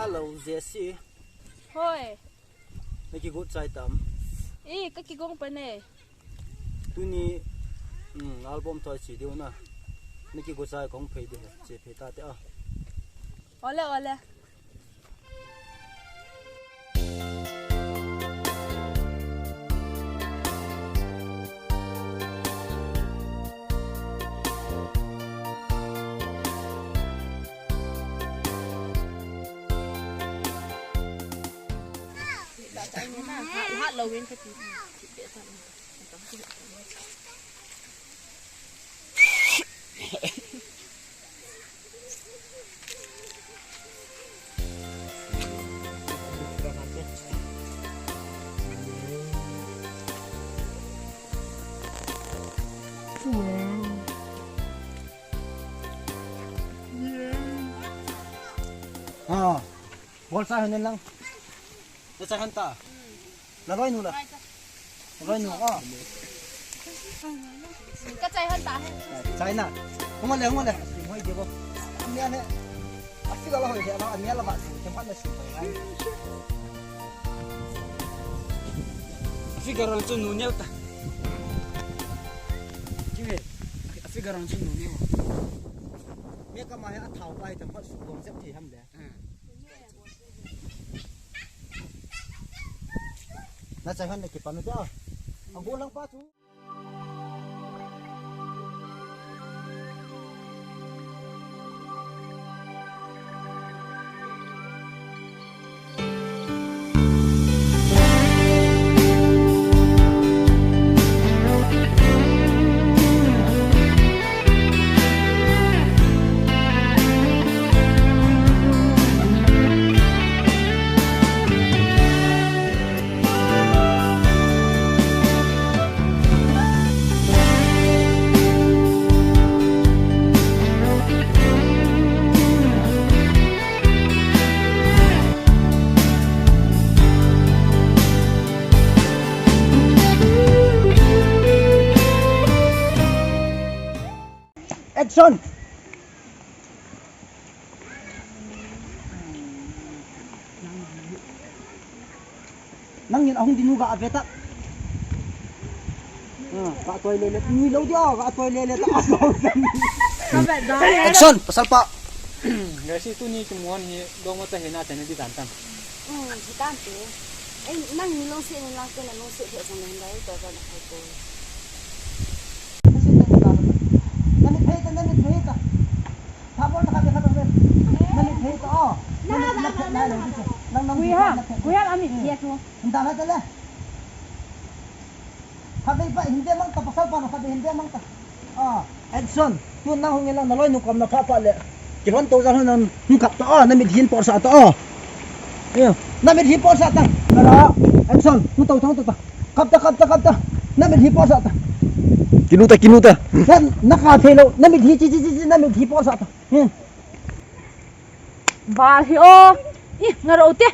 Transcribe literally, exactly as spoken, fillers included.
Hello, Jesse. Hoi. Na kigot chai tam? Eh, ka kigong pa ne. Tuni, um, album toh che diu na. Na kigot chai kong phei de, che phei ta te a. Ole, ole. Ah, bol sa hen lang. Na chai hen ta. Na loi nu la. Na loi nu, ah. Ka chai hen ta hen. Chai na. Hung le, hung le. Hoi de bo. Ami ane. Afi ka la hoi de la, ami la ma. Ke pa na si. Afi ka la chu nu neo ta. Kive. Afi ka la chu nu neo. Me ka ma he a thau pai tam pa su dong sep thi ham de. Na chai han le kipan u te a. A go lang pa chu. Action! Nangin ahung ding u ga ave ta. Ah, ga toi le le. Ni lo dia, ga toi le le ta. Action, pasal pa. Guys, tuni kimuan hi dong mata hina tene di tan tan. Hmm, di tan tu. Eh, nang ni long se ni lang ke na long se ke sang nang dai to to na ko. Na mit phei ta, na mit phei ta. Tha bol na kha de kha ta. Na mit phei ta, oh. Na mit, na mit na lo. Nang, nang. Kui ha, kui ha, ami, ye tu. Hinda na ta le. Khatvei pa hin ve mang ta, pasal pa na khatvei hin ve mang ta. Ah, action. Tu nang hung in lang na loi nu kom na pha pha le. Kilhon to jal hon nang hung kap ta, ah, na mitlhi in por sah ta, ah. Io, na mitlhi por sah ta. Kala, action. Hung to, hung to ta. Kap ta, kap ta, kap ta. Na mitlhi por sah ta. Kilu ta, kilu ta. Na, na kap thei lou. Na mitlhi chi, chi, chi, chi, na mitlhi por sah ta. Hmm. Val hi o. Ih, nga ro te.